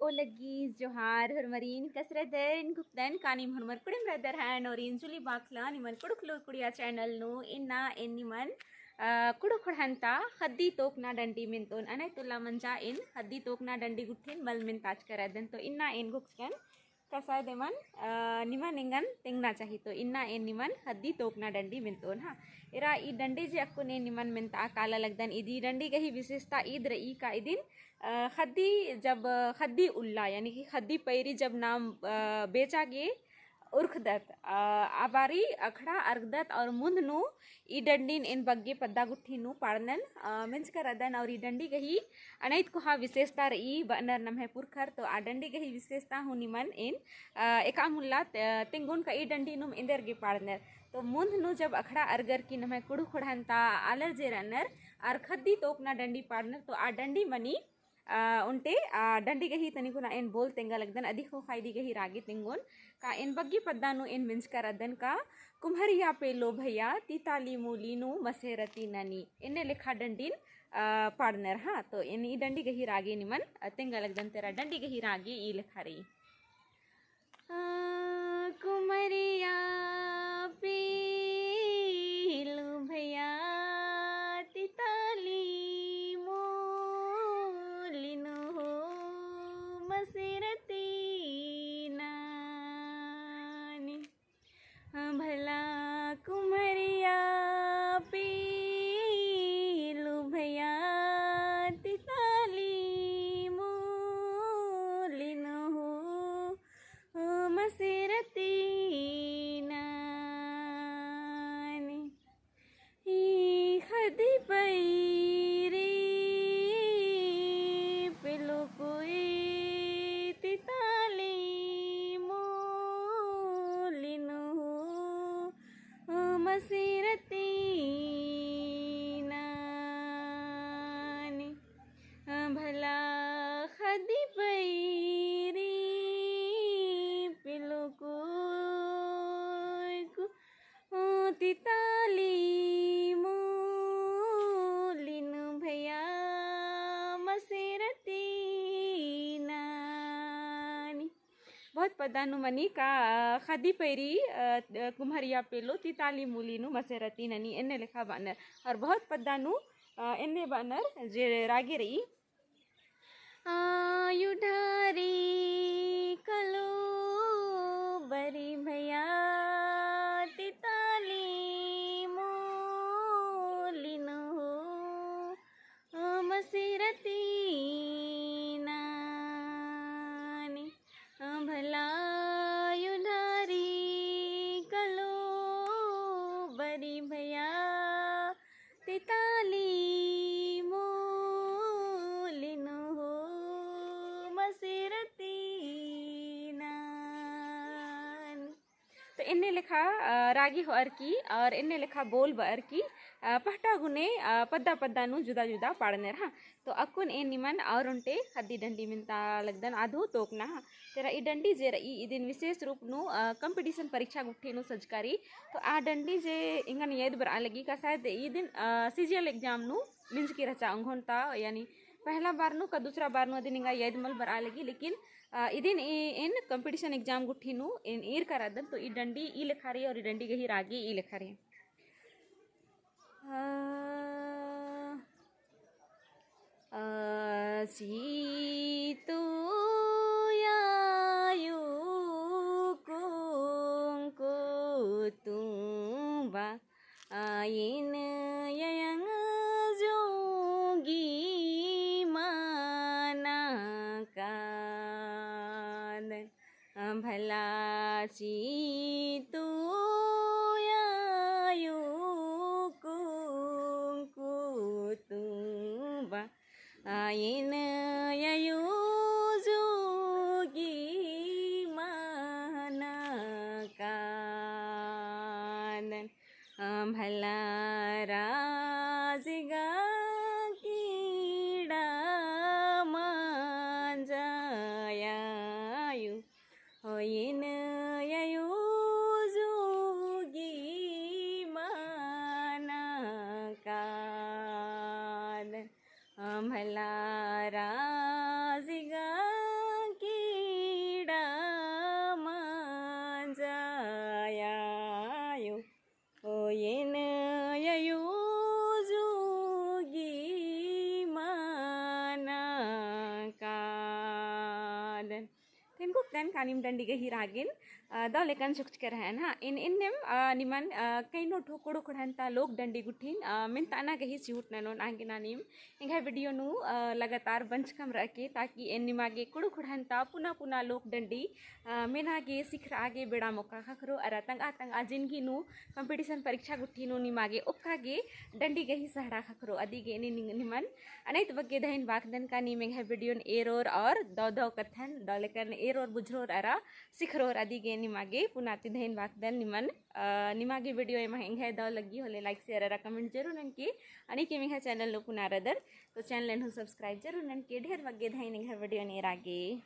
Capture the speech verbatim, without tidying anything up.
ओ लग्गी जोहार होरमरिन, कस रअदर? एन घुखदन का नीम होरमर कुड़िम रअदर हन, और एन जुली बाखला निमन कुँड़ुख़ लूर कुड़िया channel नू। इन्ना एन निमन, अ, कुँड़ुख़ ख़ोंड़हन ता ख़द्दी तोकना डंडी मेन्तोन। अनैत उल्ला मंजा एन ख़द्दी तोकना डंडी गुट्ठिन मल मेन्ताचका रअदन। तो इन्ना एन घुखदन का सायद एमन, अ, निमन एंगन तेंगना चाही। तो इन्ना एन निमन ख़द्दी तोकना डंडी मेन्तोन। हाँ, एरा ई डंडी जे अक्कुन एन निमन मेन्ता काला लगदन, इदी डंडी गही विशेषता ईद रई का इदिन, अ, ख़द्दी जब ख़द्दी उल्ला यानी कि ख़द्दी पैरी जब नाम, अ, बेचा गे उरखदत, अ, आ बारी अखड़ा अरगदत और मुन्ध नू ई डंडीन एन बग्गे पद्दा गुट्ठी नू पाड़नन, अ, मेंजका रअदन। और ई डंडी गही अनैत कोहा विशेषता रई बअनर नम्है पुरखर। तो आ डंडी गही विशेषता हूँ निमन एन, अ, एकाम उल्ला त-, तेंगोन का ई डंडी नुम एन्देर गे पाड़नर। तो मुन्ध नू जब अखड़ा अरगर की नम्है कुँड़ुख़ ख़ोंड़हन ता आलर जे रअनर, आर ख़द्दी तोकना डंडी पाड़नर, तो आ डंडी मनी, अ, ओन्टे, अ, डंडी गही तनिकुना एन बोल तेंगा लगदन, अदी ख़ोख़ा इदी गही रागे तेंगोन का एन बग्गे पद्दा नू एन मेंजका रअदन का कुम्हरिया पेलो भैया, तिताली मूली नू मसेरती ननी। एन्ने लेखा डंडीन, अ, पाड़नर। हाँ, तो एन ई डंडी गही रागे निमन, अ, तेंगा लगदन। तेरा डंडी गही रागे ई लेखा रई। आ, कुमरिया पेलू भैया, तिताली मूली नू हो मसेरती नानी। आ, भला कुमरिया पेलू भैया, तिताली मूली नू हो मसेरती नानी। ई ख़द्दी पैरी पेलो कोई, तिताली मूली नू हो मसेरती नानी। भला ख़द्दी पैरी पेलो कोई को, ओ तिताली मूली नू भैया मसेरती नानी। बहुत पद्दा नू मनी का, अ, ख़द्दी पैरी, अ, कुम्हरिया पेलो तिताली मूली नू मसेरती ननी, एन्ने लेखा बअनर। और बहुत पद्दा नू, अ, एन्ने बअनर जे रागे रई। आयु ढारी कलो बरी भैया, तिताली मूली नू हो मसेरती नानी। भला आयु ढारी कलो बरी भैया, तिताली मूली नू हो मसेरती नानी। तो एन्ने लेखा, अ, रागी होअर की और एन्ने लेखा बोल बअर की, अ, पहटा गुने, अ, पद्दा पद्दा नू जुदा जुदा पाड़नेर, हाँ। तो अक्कुन एन निमन और ओन्टे ख़द्दी डंडी मेन्ता लगदन आधो तोकना, हाँ। तेरा ई डंडी जे रई, इदिन विशेष रूप नू, अ, competition परीक्षा गुट्ठी नू सजका रई। तो आ डंडी जे एंगन याद बरआ लगी का शायद इदिन, अ, CGL exam नू मिंजकी रहचा ओंघोन ता, यानी पहला बार नू का दूसरा बार नू अदिन एंगा याद मल बरआ लगी, लेकिन, अ, इदिन ए-, एन competition exam गुट्ठी नू एन ईरका रअदन, तो ई डंडी ई लेखा रई और ई डंडी गही रागी ई लेखा रई। आ, आ, सीतोयायु कुंकु तुम्बा, आयेन ययंग जोगी माना कादन। भला सीतोयायु कुंकु तुम्बा, आयेन ययु जोगी माना कादन। भला राजिगा कीड़ा मांजा यायु, होयेन यायु जो तेन कुक्तन का नीम डंडी गही रागिन, अ, दव लेकन चुकचके रहन, हाँ। इन, इन्नेम, अ, निमन, अ, कइनो ठो कुँड़ुख़ ख़ुड़हन ता लोक डंडी गुट्ठिन, अ, मेन्ताना गही चिहुट ननोन आगे ना नीम एंग्है video नू, अ, लगातार बंचकम रअके, ताकि एन निमागे कुँड़ुख़ ख़ुड़हन ता पुना पुना लोक डंडी, अ, मेना गे सिखरआ गे बेड़ा मोक्का ख़क्खरो अरा तंगआ तंगआ जिनगी नू competition परीक्षा गुट्ठी नू निमागे ओक्का गे डंडी गही सहड़ा ख़क्खरो। अदी गे नि-, नि-, निमन अनैत बग्गे धैन बाखदन का नीम एंग्है video न एरोर और दव दव कत्थन दव लेकन एरोर बुझरोर अरा सिखरोर। अदी गे निमागे पुना ती धैन बाखदन निमन, अ, निमागे video एमा एंग्है दव लग्गी होले like share अरा comment जरूर ननके। अनी के एंग्है channel नू पुना रअदर तो channel नू subscribe जरूर ननके। ढेर बग्गे धैन एंग्है video न एरा गे।